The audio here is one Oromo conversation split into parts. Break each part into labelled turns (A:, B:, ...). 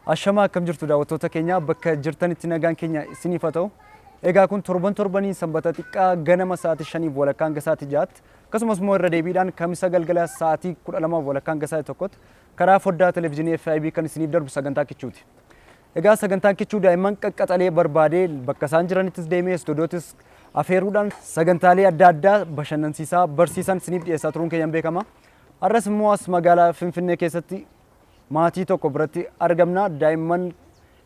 A: Ashamaa, akkam jirtu daawwattoota keenya? Bakka jirtanitti nagaan keenya isiniif haa ta'u. Egaa kun torban torbaniin Sanbata xiqqaa ganama sa'aatii 5:30 hanga sa'aatii 6tti, akkasumas immoo irra deebiidhaan Kamisa galgala sa'aatii 12:30 hanga sa'aatii 1tti karaa foddaa televezyiinii FIB kan isiniif darbu sagantaa Kichuuti. Egaa sagantaan Kichuu daa'imman qaqqaxalee barbaadee bakka isaan jiranittis deemee istuudiyootis afeeruudhaan sagantaalee adda addaa bashannansiisaa barsiisan isiniif dhiyeessaa turuun keenyan beekama. Har'as immoo as magaalaa Finfinnee keessatti maatii tokko biratti argamna. Daa'imman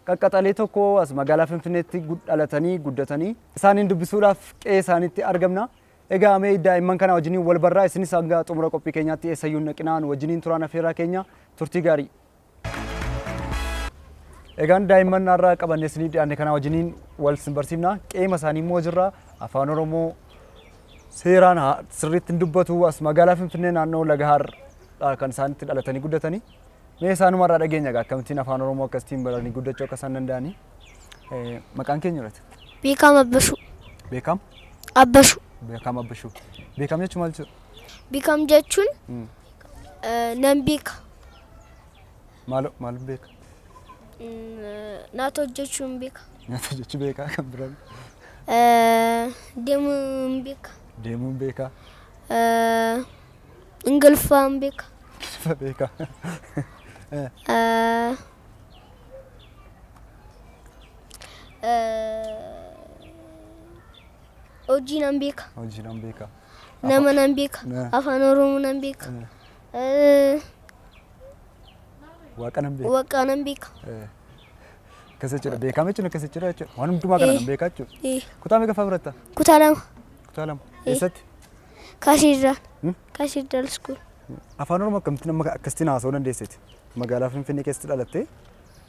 A: qaqqaxalee tokko as magaalaa Finfinneetti dhalatanii guddatanii isaaniin dubbisuudhaaf qe'ee isaaniitti argamna. Egaa mee daa'imman kana wajjiniin wal barraa. Isinis hanga xumura qophii keenyaatti eessayyuu hin dhaqinaan wajjiniin turaan afeerraa keenya. Turtii gaarii. Egaan daa'imman har'a qabannee isiniif dhiyaanne kana wajjiniin wal isin barsiifna. Qe'eema isaanii immoo jirra. Afaan Oromoo seeraan sirriitti hin dubbatu. As magaalaa Finfinnee naannoo Lagahaar kan isaan itti dhalatanii guddatanii. Mee isaanuma irraa dhageenya egaa akkamittiin afaan Oromoo akkasitiin baranii guddachuu akka isaan danda'anii. Maqaan keenya irratti?
B: Beekam Abbashuu.
A: Beekam?
B: Abbashuu.
A: Beekam Abbashuu. Beekam jechuun maal jechuudha?
B: Beekam jechuun nan beeka.
A: Maal maal beeka?
B: Nyaata hojjechuu hin beeka.
A: Nyaata hojjechuu beekaa, kan biraan?
B: Deemuu hin beeka.
A: Deemuun beekaa.
B: Ingiliffaa hin beeka.
A: Ingiliffa beekaa.
B: Hojii nan beeka.
A: Hojii nan beeka.
B: Nama nan beeka. Afaan Oromoo nan beeka.
A: Waaqa nan beeka.
B: Waaqa nan beeka.
A: Akkas jechuudha. Beekaa jechuun akkas jechuudha jechuudha. Waan hundumaa kana nan beekaa jechuudha. Kutaa meeqaffaa baratta?
B: Kutaa 2.
A: Kutaa 2. Eessatti?
B: Cathedral. Cathedral School.
A: Afaan Oromoo akkamitti nama akkasitti haasa'uu dandeesseeti? Magaalaa Finfinnee keessatti dhalattee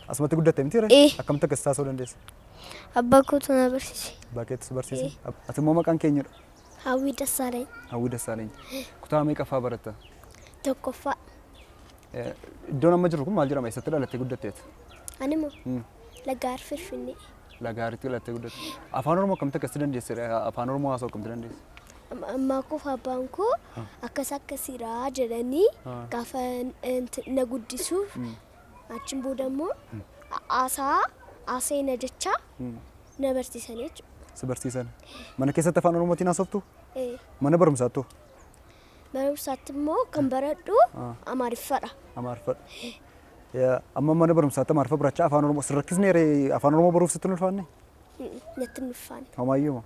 A: asumatti guddatte miti ree? Akkamitti akkasitti haasa'uu dandeesse?
B: Abbaa kootu na barsiise.
A: Abbaa keetu si barsiise? Ati immoo maqaan kee eenyudha?
B: Hawwii Dassaalany.
A: Hawwii Dassaalany. Kutaa meeqaffaa baratta?
B: Tokkoffaa.
A: Iddoon amma jirru kun maal jedhama? Eessatti dhalattee guddatteet?
B: Ani moo? Lagaar Finfinnee.
A: Lagaaritti dhalattee guddatte. Afaan Oromoo akkamitti akkasitti dandeesse? Afaan Oromoo haasa'uu akkamitti dandeesse?
B: Ammaa koo fi abbaan koo akkas akkasiidha jedhanii gaafa na guddisuuf achiin booda immoo haasaa haasa'ina jecha na barsiisan jechuudha.
A: Si barsiisan. Mana keessatti afaan Oromootiin haasoftu? Mana barumsaattu?
B: Mana barumsaatti immoo kan baradhu Amaariffadha.
A: Amaariffadha. Amma mana barumsaatti Amaariffa barachaa afaan Oromoo sin rakkisnee ree, afaan Oromoo baruuf sitti hin ulfaanne?
B: Natti hin ulfaanne.
A: Homaayyuu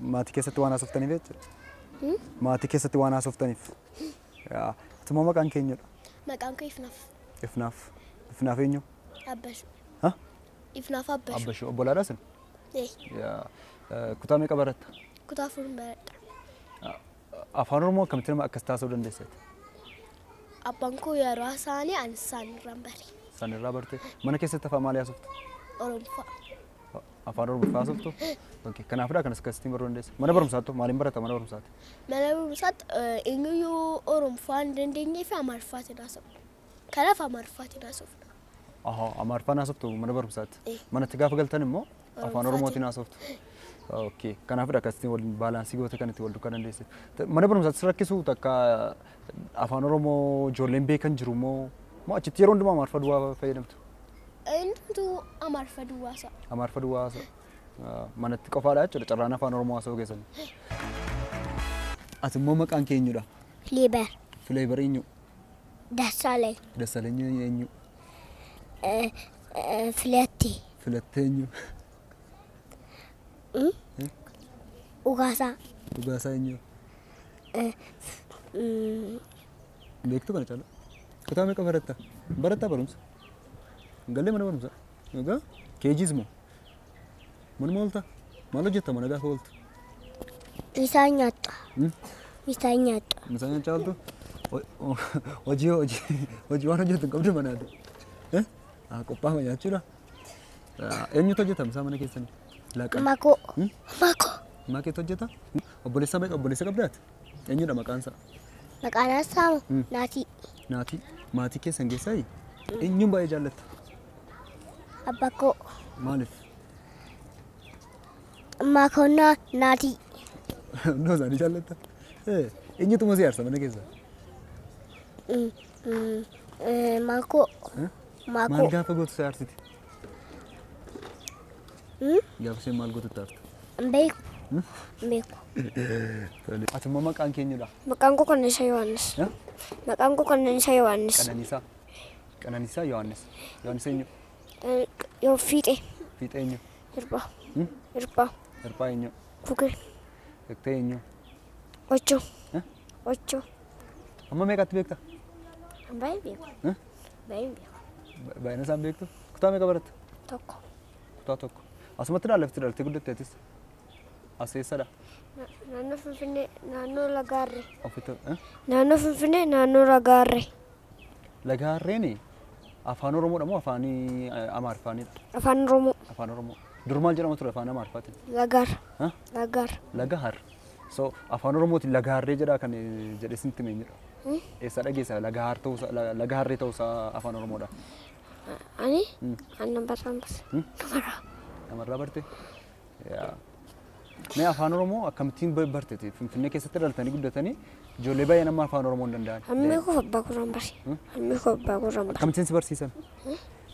A: maatii keessatti waan haasoftaniif jechuudha. Maatii keessatti waan haasoftaniif. Ati immoo maqaan kee eenyudha?
B: Maqaan koo Ifnaaf.
A: Ifnaaf. Ifnaaf eenyu?
B: Abbashuu.
A: Ha?
B: Ifnaaf Abbashuu.
A: Abbashuu. Obbolaadhaa isin?
B: Ee.
A: Kutaa meeqa baratta?
B: Kutaa 4 baradha.
A: Afaan Oromoo akkamitti nama akkas taasisuu dandeesseeti?
B: Abbaan koo yeroo haasa'anii ani isaan irraan bare.
A: Isaan irraa barte. Mana keessatti afaan maalii haasoftu?
B: Oromoffaa.
A: Afaan Oromoffaa haasoftu? Okay. Kanaafidha kanas akkasittiin baruu dandeesse. Mana barumsaatti maaliin barata mana barumsaatti?
B: Mana barumsaatti eenyuyyuu Oromoffaa hin dandeenyee fi Amaariffaatiin haasa'u. Kanaaf Amaariffaatiin haasofna.
A: Ahaa, Amaariffaan haasoftu mana barumsaatti.
B: Eh.
A: Manatti gaafa galtan immoo afaan
B: Oromoffaatiin.
A: Oromootiin haasoftu. Okay. Kanaafidha akkasitti wal baalaansii gootee kan itti wal duukaa dandeesse. Mana barumsaatti si rakkisu takka afaan Oromoo ijoolleen beekan jiru moo achitti yeroo hundumaa Amaariffa duwwaa fayyadamtu?
B: Eenyutu Amaariffa duwwaa haasa'u?
A: Amaariffa duwwaa haasa'u. Manatti qofaadha jechuudha carraan afaan Oromoo haasa'uu keessan. Ati immoo maqaan kee eenyudha?
B: Fileebar.
A: Fileebar eenyu?
B: Dassaalany.
A: Dassaalany eenyu?
B: Filattee.
A: Filattee eenyu?
B: Dhugaasaa.
A: Dhugaasaa eenyu? Beektu kana caalaa. Kutaa meeqa baratta? Barattaa barumsa? Hin galle mana barumsaa? Egaa keejiis moo? Manuma oolta? Maal hojjetta mana gaafa ooltu?
B: Isaan nyaata. Isaan nyaata.
A: Misaa nyaachaa ooltu? Hojii waan hojjettu hin qabdu manaati. Qophaa'ama nyaachuudha. Eenyutu hojjeta misaa mana keessanii? Laaqana.
B: Makoo. Makoo.
A: Maa keetu hojjeta? Obboleessa meeqa, obboleessa qabdaati? Eenyudha maqaan isaa?
B: Maqaan isaa Naatii.
A: Naatii. Maatii keessan keessaa eenyuun baay'ee jaallatta?
B: Abbaa koo.
A: Maaliif?
B: Makoonnaa Naatii.
A: Hunduma isaanii jaallatta? Eenyutu si aarsa mana keessa?
B: Makoo.
A: Maal
C: Maakoo.
A: gaafa gootu si aarsiti? Gaafa isheen maal gootu itti aarta?
B: Hin beeku. Hin beeku.
A: Ati immoo maqaan kee eenyudha?
B: Maqaan koo Qananiisaa Yohaannis.
A: Eh?
B: Maqaan koo Qananiisaa Yohaannis.
A: Qananiisaa. Qananiisaa Yohaannis. Yohaannis eenyu?
B: Yoo fiixee.
A: Fiixee eenyu?
B: Hirphaa.
A: Hmm?
B: Hirphaa.
A: Hirphaa eenyu?
B: Fukee.
A: Fiqtee eenyu?
B: Ochoo.
A: Eh?
B: Ochoo.
A: Amma meeqatti beekta?
B: Baay'ee beeku.
A: Eh?
B: Baay'ee beeku.
A: Baay'ina isaan beektu? Kutaa meeqa baratta?
B: 1.
A: Kutaa 1. Asumatti lafti dhalattee guddatteetis? As eessadha?
B: Naannoo Finfinnee, naannoo Lagaarree.
A: Ofitti eh?
B: Naannoo Finfinnee, naannoo Lagaarree.
A: Lagaarreen afaan Oromoodha moo afaan Amaariffaanidha?
B: Afaan Oromoo.
A: Afaan Oromoo. Dur maal jedhama ture afaan Amaariffaatiin?
B: Lagaar.
A: Ha?
B: Lagaar.
A: Lagaar. So afaan Oromootiin lagaarree jedhaa kan jedhee sintti hime eenyudha? Eessaa dhageessa lagaar ta'uusaa lagaarree ta'uusaa afaan Oromoodha?
B: Ani aannan barraan barre. Namarraa.
A: Namarraa barte? Yaa. Mee afaan Oromoo akkamittiin barteeti? Finfinnee keessatti dhalatanii guddatanii ijoollee baay'een amma afaan Oromoo hin danda'an.
B: Hammee koo abbaa koorraan bare. Hammee koo abbaa koorraan bare.
A: Akkamittiin si barsiisan?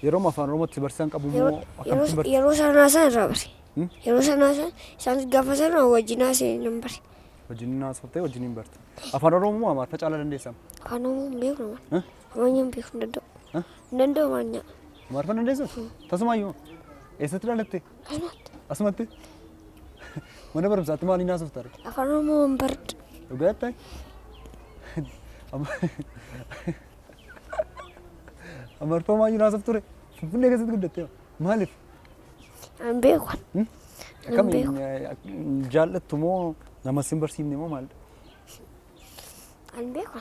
A: Yeroo afaan Oromootti si barsiisan qabu moo akkamittiin barte?
B: Yeroo sanaa san irraa bare. Yeroo sanaa san isaan gaafa sana wajjin haasa'e nan bare.
A: Wajjin haasoftee wajjin hin barte. Afaan Oromoo moo Amaariffa caalaa dandeessaa?
B: Afaan Oromoo hin beeku namaan.
A: Eh?
B: Amaariffa hin beeku hin danda'u.
A: Eh?
B: Hin danda'u Amaariffa.
A: Amaariffa hin dandeessu? Tasumaayyuu eessatti dhalatte?
B: Asumatti.
A: Asumatti? Mana barumsaatti maaliin haasofta?
B: Afaan Oromoo hin baradhu.
A: Dhugaa jettaa? Amaariffa maayyuu haasoftu ture? Finfinnee keessatti guddattee maaliif?
B: Hin beeku. Hin
A: Akkamiin
B: beeku.
A: jaallattu moo nama sin barsiifne moo maalidha?
B: Hin beeku.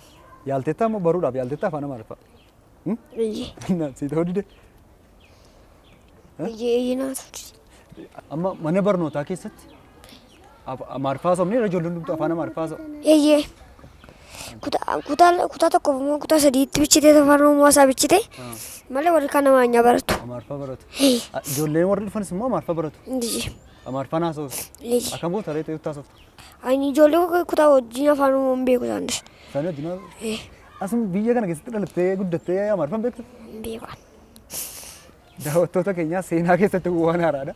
A: Yaalteettaa moo baruudhaaf yaalteettaa afaan Amaariffaa?
B: Iyyee.
A: Si ta'uu dide?
B: Iyyee iyyee naa ta'u.
A: Amma mana barnootaa keessatti Amaariffaa haasofne irra ijoolleen hundumtuu afaan Amaariffaa haasa'u.
B: Iyyee. Kutaa kutaa 1 immoo kutaa 3tti bichitee afaan Oromoo isaa bichite malee warri kaan Amaariffa baratu.
A: Amaariffaa baratu. Ijoolleen warri dhufanis immoo Amaariffaa baratu.
B: Iyyee.
A: Amaariffaan haasa'u.
B: Iyyee.
A: Akkam goota reetee haasofta?
B: Ani ijoollee kutaa wajjin afaan Oromoo hin beeku isaanis.
A: Isaanii wajjin haasa'u. Asuma biyya kana keessatti dhalattee guddattee Amaariffaan beektu?
B: Hin beeku.
A: Daawwattoota keenyaa seenaa keessatti waan haaraadha.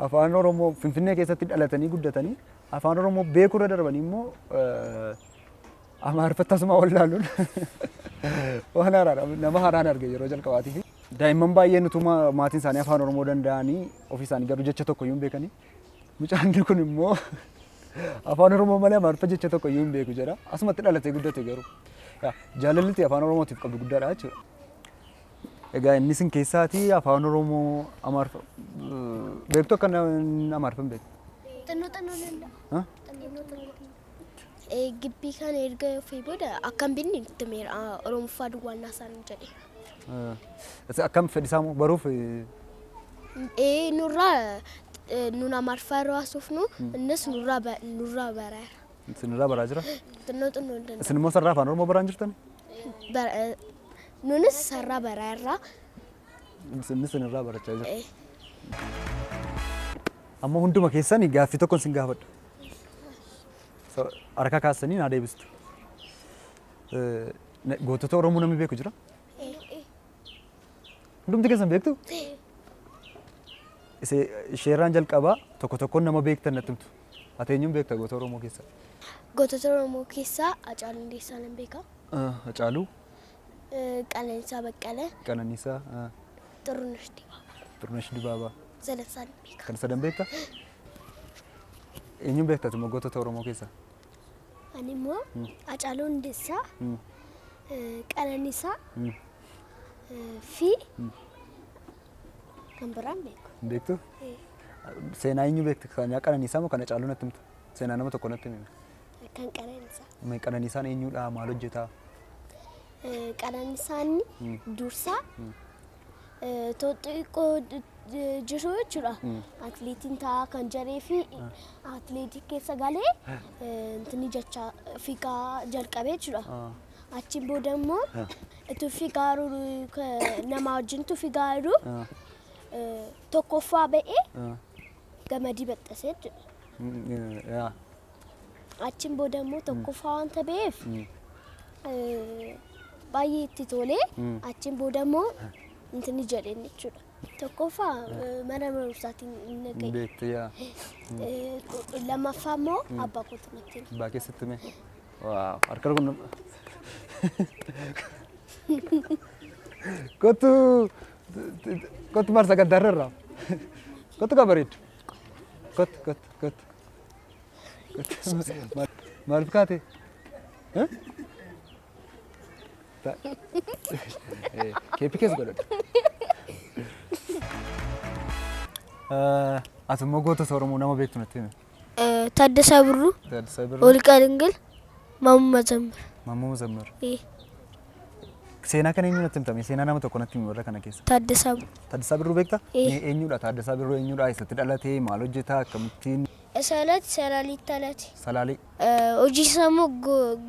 A: Afaan Oromoo Finfinnee keessatti dhalatanii guddatanii afaan Oromoo beekurra darbanii immoo Amaariffatti tasuma wallaaluun waan haaraadha. Nama haaraan arge yeroo jalqabaatiif. Daa'imman baay'een utuma maatiin isaanii afaan Oromoo danda'anii ofii isaanii garuu jecha tokko iyyuu hin beekanii. Mucaan kun immoo afaan Oromoo malee Amaariffa jecha tokko iyyuu hin beeku jedha. Asumatti dhalatee guddate garuu. Jaalalli afaan Oromootiif qabdu guddaadha jechuudha. Egaa inni isin keessaatii afaan Oromoo Amaariffa beektu akka Amaariffa hin beektu?
B: Xinnoo xinnoo danda'a. Xinnoo xinnoo.
D: Gibbii kana erga ofii booda akkam binni nutti meera Oromoffaa duwwaan haasaan jedhe.
A: Akkam fedhisaa moo baruuf?
D: Nurraa nun Amaariffaa yeroo haasofnu innis nurraa baraara.
A: Isinirraa baraa jira?
D: Xinnoo xinnoo danda'a.
A: Isin immoo sarara afaan Oromoo baraan jirtan?
D: Nunis sarara baraarraa.
A: Innis isinirraa barachaa jira. Amma hunduma keessanii gaaffii tokko isin gaafadha. Harka kaasanii naa deebistu. Gootota Oromoo namni beeku jira? Hundumti keessan beektu? Isheerraan jalqabaa tokko tokkoon nama beektan natti himtu. Ati eenyuun beekta goota Oromoo keessaa?
D: Gootota Oromoo keessaa Hacaaluu Hundeessaa nan beeka.
A: Hacaaluu?
D: Qananiisaa Baqqalee.
A: Qananiisaa.
D: Xurunesh Dibaabaa.
A: Xurunesh Dibaabaa.
D: Sadan beeka.
A: Kan sadan beekta? Eenyuun beekta ati immoo gootota Oromoo keessaa?
B: Ani immoo Hacaaluu Hundeessaa, Qananiisaa fi kan biraan beeku.
A: Hin beektu? Seenaa eenyu beekta? Kan Qananiisaa moo kan Hacaaluu natti himta? Seenaa nama tokko natti himi.
B: Kan Qananiisaa.
A: Qananiisaan eenyudha? Maal hojjetaa?
B: Qananiisaan dursaa xixiqqoo jiru jechuudha. Atileetiin taa'aa kan jiree fi atileetii keessa galee intini jecha fiigaa jalqabee jechuudha. Achiin booda immoo itti fiigaa nama wajjin itti fiigaa jiru tokkoffaa ba'ee gamadii baxxasee jechuudha. Achiin booda immoo tokkoffaa wanta ba'eef baay'ee itti tolee achiin booda immoo Intini jedheen jechuudha. Tokkoffaa mana barumsaatiin na ga'e.
A: Beekte yaa.
B: Lammaffaa immoo abbaa kootu natti hime.
A: Abbaa keessatti hime. Waaw harka kun. Kottu kottu maal sagantaarra irraa. Kottu kaa bareeddu. Kottu kottu kottu. Maaliif kaate? Keeppi keessa godhadhu. Ati immoo gootota Oromoo nama beektu natti himi.
D: Taaddasaa Birruu,
A: Taaddasaa Birruu.
D: Olqaa Dingil, Maammoo Mazammir.
A: Maammoo Mazammir. Seenaa kan eenyu natti himtame? Seenaa nama tokko natti himi warra kana keessa.
D: Taaddasaa Birruu.
A: Taaddasaa Birruu beektaa? Eenyudha Taaddasaa Birruu eenyudha? Eessatti dhalate? Maal hojjeta? Akkamittiin?
D: Eessa Salaalitti dhalate.
A: Salaalee.
D: Hojii isaa immoo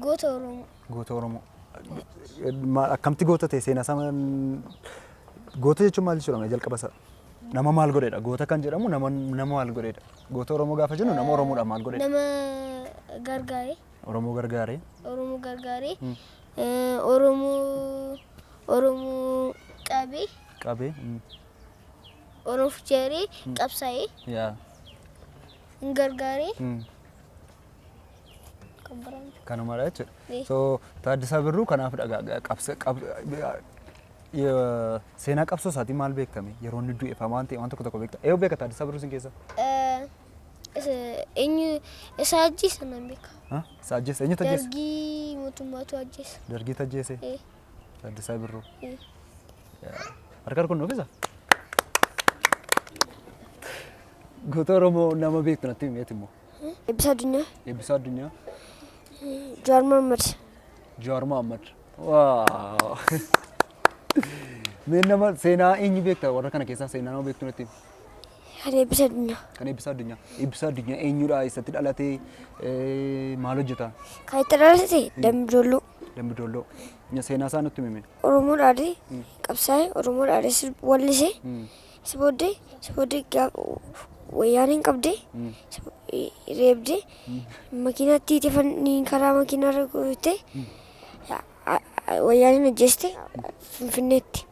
D: goota Oromoo.
A: Goota Oromoo. Akkamitti goota ta'e seenaa isaa goota jechuun maal jechuudha jalqaba isaa? Nama maal godhedha? Goota kan jedhamu nama nama maal godhedha? Goota Oromoo gaafa jennu nama Oromoodha maal godhedha?
D: Nama gargaaree.
A: Oromoo gargaaree.
D: Oromoo gargaaree. Oromoo Oromoo qabee.
A: Qabee.
D: Oromoof jedhee qabsaa'ee.
A: Yaa.
D: Hin gargaaree. Kan biraan.
A: Kanumadha jechuudha. So Taaddasaa Birruu kanaafidha seenaa qabsoo isaatiin maal beektame? Yeroo inni du'e fa'aa waan ta'e waan tokko tokko beekta. Eeyyuu beeka Taaddasaa Birruu sin keessa?
D: Eenyu isa ajjeese nan beeka.
A: Isa ajjeese eenyutu ajjeese?
D: Dargii mootummaatu ajjeese.
A: Dargiitu ajjeese? Taaddasaa Birruu. Harka kun nuufisa? Goota Oromoo nama beektu natti himeeti immoo.
B: Eebbisaa Addunyaa.
A: Eebbisaa Addunyaa.
B: Jawaar Mohammad.
A: Jawaar Mohammad. Waaw. Mee nama seenaa eenyu beekta warra kana keessaa seenaa nama beektu natti himi.
B: Kan Eebbisaa Addunyaa.
A: Kan Eebbisaa Addunyaa. Eebbisaa Addunyaa eenyudha? Eessatti dhalate? Maal hojjeta?
B: Kan itti dhalate Dambi Doolloo.
A: Dambi Doolloo. Seenaa isaa nutti himi.
B: Oromoo dhaadee qabsaa'ee Oromoo dhaadee wallisee isa booddee isa booddee wayyaaniin qabdee reebdee makiinaatti hiite fanni karaa makiinaa irra goote wayyaaniin ajjeeste Finfinneetti.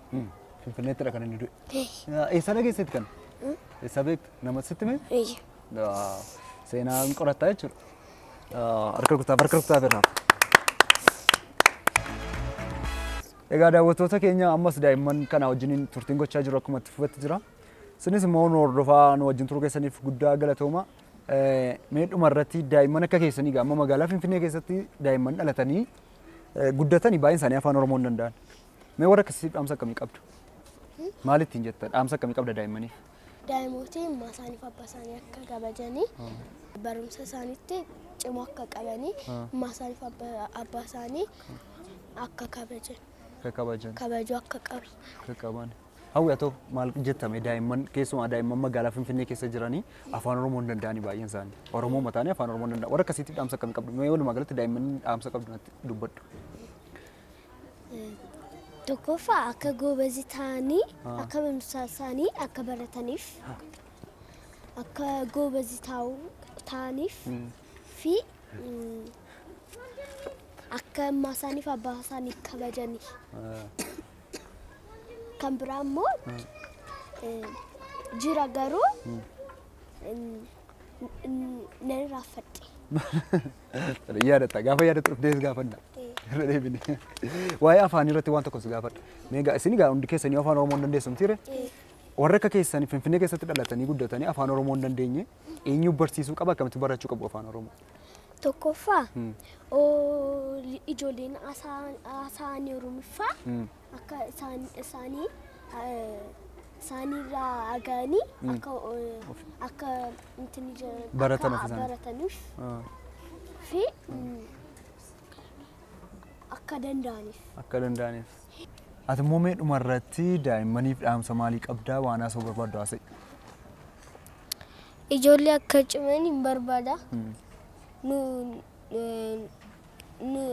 A: Finfinneettidha kan inni du'e. Eessa dhageessetti kana? Eessa beekta? Nama sitti hime? Seenaan qorattaa jechuudha. Harka rukutaaf harka rukutaaf irraa. Egaa daawwattoota keenya ammas daa'imman kana wajjiniin turtiin gochaa jiru akkuma itti fufetti jira. Isinis immoo nu hordofaa nu wajjin turuu keessaniif guddaa galatooma. Mee dhuma irratti daa'imman akka keessanii egaa amma magaalaa Finfinnee keessatti daa'imman dhalatanii guddatanii baay'een isaanii afaan Oromoo hin danda'an. Mee warra akkasiif dhaamsa akkamii qabdu? Maal ittiin jetta? Dhaamsa akkamii qabda daa'immaniif?
D: Daa'imooti ilma isaaniif abbaa isaanii akka kabajanii barumsa isaaniitti cimoo akka qabanii ilma isaaniif abbaa isaanii akka kabajan.
A: Akka kabajan.
D: Kabajuu akka qabu.
A: Akka qaban. Hawwi haa ta'u maal jettame daa'imman keessumaa daa'imman magaalaa Finfinnee keessa jiranii afaan Oromoo hin danda'anii baay'een isaanii. Oromoo mataanii afaan Oromoo hin danda'an. Warra akkasiitiif dhaamsa akkamii qabdu? Mee walumaa galatti daa'imman dhaamsa qabdu natti dubbadhu.
B: Tokkoffaa akka goobazii ta'anii akka barumsa isaanii akka barataniif akka goobazii ta'aniif fi akka ammaa isaaniif abbaa isaanii kabajaniif. Kan biraa immoo jira garuu nan irraanfadhe.
A: Yaadatta gaafa yaadattu dhuftees gaafanna. Irra deebine. Waa'ee afaanii irratti waan tokko si gaafadha. Mee egaa isin egaa hundi keessanii afaan Oromoo hin dandeessu mitiire? Warra akka keessanii Finfinnee keessatti dhalatanii guddatanii afaan Oromoo hin dandeenye eenyu barsiisuu qaba akkamitti barachuu qabu afaan Oromoo?
B: Tokkoffaa ijoolleen haasa'anii Oromiffaa akka isaanii isaaniirraa dhaga'anii akka akka
A: Baratan ofii isaanii.
B: Barataniif fi akka danda'aniif.
A: Akka danda'aniif. Ati immoo mee dhuma irratti daa'immaniif dhaamsa maalii qabdaa waan haasa'uu barbaaddu haasa'i.
D: Ijoollee akka ciman hin barbaada. Nu nu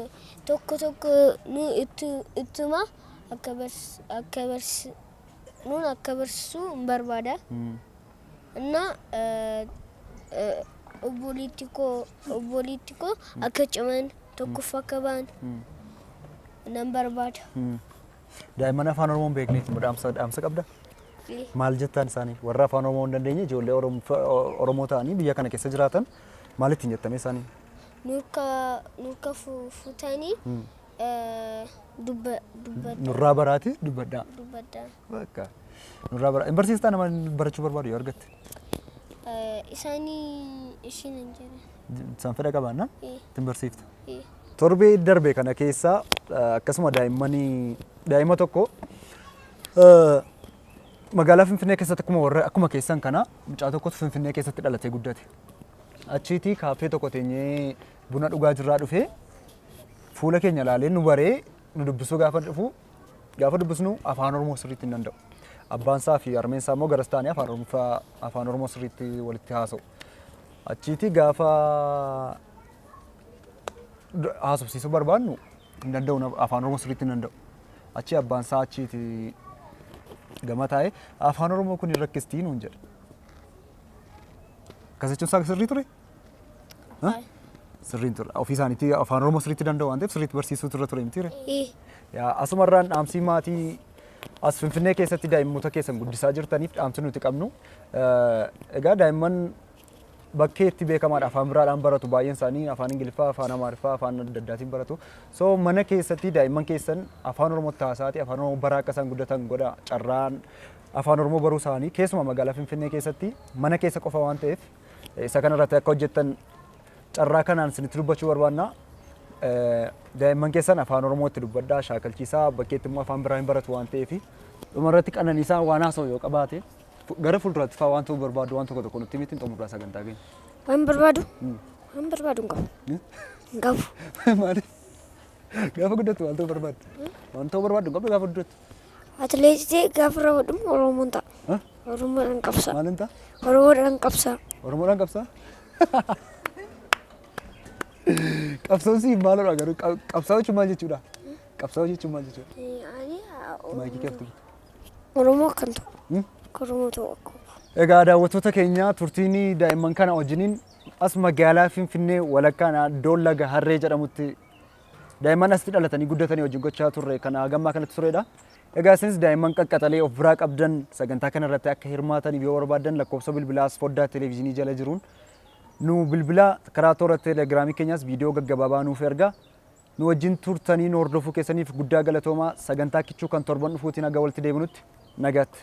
D: tokko tokko nu ittuma akka akka nuun akka barsiisuu hin barbaada. Inna obboleetti koo akka ciman tokkoffaa akka ba'an nan barbaada.
A: Daa'imman afaan Oromoo hin beekneef immoo dhaamsa qabda?
B: Ee.
A: Maal jettaan isaanii? Warra afaan Oromoo hin dandeenye ijoollee Oromoo ta'anii biyya kana keessa jiraatan maal ittiin jettame isaanii?
B: Nurka fuutanii dubbadha.
A: Nurraa baraati dubbadhaa.
B: Dubbadha.
A: Bakka. Nurraa bara. Hin barsiistaa nama barachuu barbaadu yoo argatte?
B: Isaanii ishiin hin jiran.
A: Isaan fedha qabaannaan
B: Ee.
A: ittiin barsiifta.
B: Ee.
A: Torbee darbe kana keessa akkasuma daa'ima tokko magaalaa Finfinnee keessatti akkuma warra akkuma keessan kana mucaa tokkotu Finfinnee keessatti dhalatee guddate. Achiitii kaaffee tokko teenyee buna dhugaa jirraa dhufee fuula keenya ilaalee nu baree nu dubbisuu gaafa dhufu gaafa dubbisnu afaan Oromoo sirriitti hin danda'u. Abbaan isaa fi harmeen isaa immoo garas ta'anii afaan Oromoo sirriitti walitti haasa'u. Achiitii gaafa haasofsiisuu barbaannu hin danda'u, afaan Oromoo sirriitti hin danda'u. Achi abbaan isaa achiiti gama taa'ee afaan Oromoo kun hin rakkistii nuun jedhe. Akkas jechuun isaa sirrii ture? Sirriin ture. Ofii isaaniitti afaan Oromoo sirriitti danda'u waan ta'eef sirriitti barsiisuu turre ture miti ree?
B: Ee.
A: Yaa asumarraan dhaamsii maatii as Finfinnee keessatti daa'immoota keessan guddisaa jirtaniif dhaamsi nuti qabnu egaa daa'imman bakkeetti beekamaadha afaan biraadhaan baratu baay'een isaanii afaan Ingiliffaa, afaan Amaariffaa, afaan adda addaatiin baratu. So mana keessatti daa'imman keessan afaan Oromootti haasa'aati afaan Oromoo baraa akka isaan guddatan godha. Carraan afaan Oromoo baruu isaanii keessumaa magaalaa Finfinnee keessatti mana keessa qofa waan ta'eef isa kanarratti akka hojjettan carraa kanaan isinitti dubbachuu barbaanna. Daa'imman keessan afaan Oromootti dubbadhaa shaakalchiisaa bakkeetti immoo afaan biraa hin baratu waan ta'eef dhumarratti Qananiisaa waan haasa'u yoo qabaate gara fuulduraatti fa'aa waan ta'uu barbaadu waan tokko tokko nutti himitti xumurraa sagantaa keenya.
B: Waan barbaadu? Waan barbaadu hin qabu. Hin qabu.
A: Maaliif? Gaafa guddattu waan ta'uu barbaaddu? Waan ta'uu barbaaddu hin qabdu gaafa guddattu?
B: Atileetii gaafa raawwadhu Oromoon ta'a. Oromoodhaan qabsaa.
A: Maalin ta'a?
B: Oromoodhaan qabsaa.
A: Oromoodhaan qabsaa? Qabsoon siif maalidha garuu qabsaa'uu jechuun maal jechuudha? Qabsaa'uu jechuun maal jechuudha?
B: Ani
A: Maayikii keeftu.
B: Oromoo akkan ta'u. Oromoo ta'uu akka.
A: Egaa daawwattoota keenya turtiin daa'imman kana wajjiniin as magaalaa Finfinnee walakkaa iddoo laga Harree jedhamutti daa'imman asitti dhalatanii guddatanii wajjin gochaa turre kana hagammaa kanatti turedha. Egaa isinis daa'imman qaqqaxalee of biraa qabdan sagantaa kana irratti akka hirmaataniif yoo barbaaddan lakkoofsa bilbilaa as foddaa televezyiinii jala jiruun nu bilbilaa karaa toora telegiraamii keenyaas viidiyoo gaggabaabaa nuuf ergaa. Nu wajjin turtanii nu hordofuu keessaniif guddaa galatoomaa. Sagantaa kichuu kan torban dhufuutiin haga walitti deebinutti nagaatti.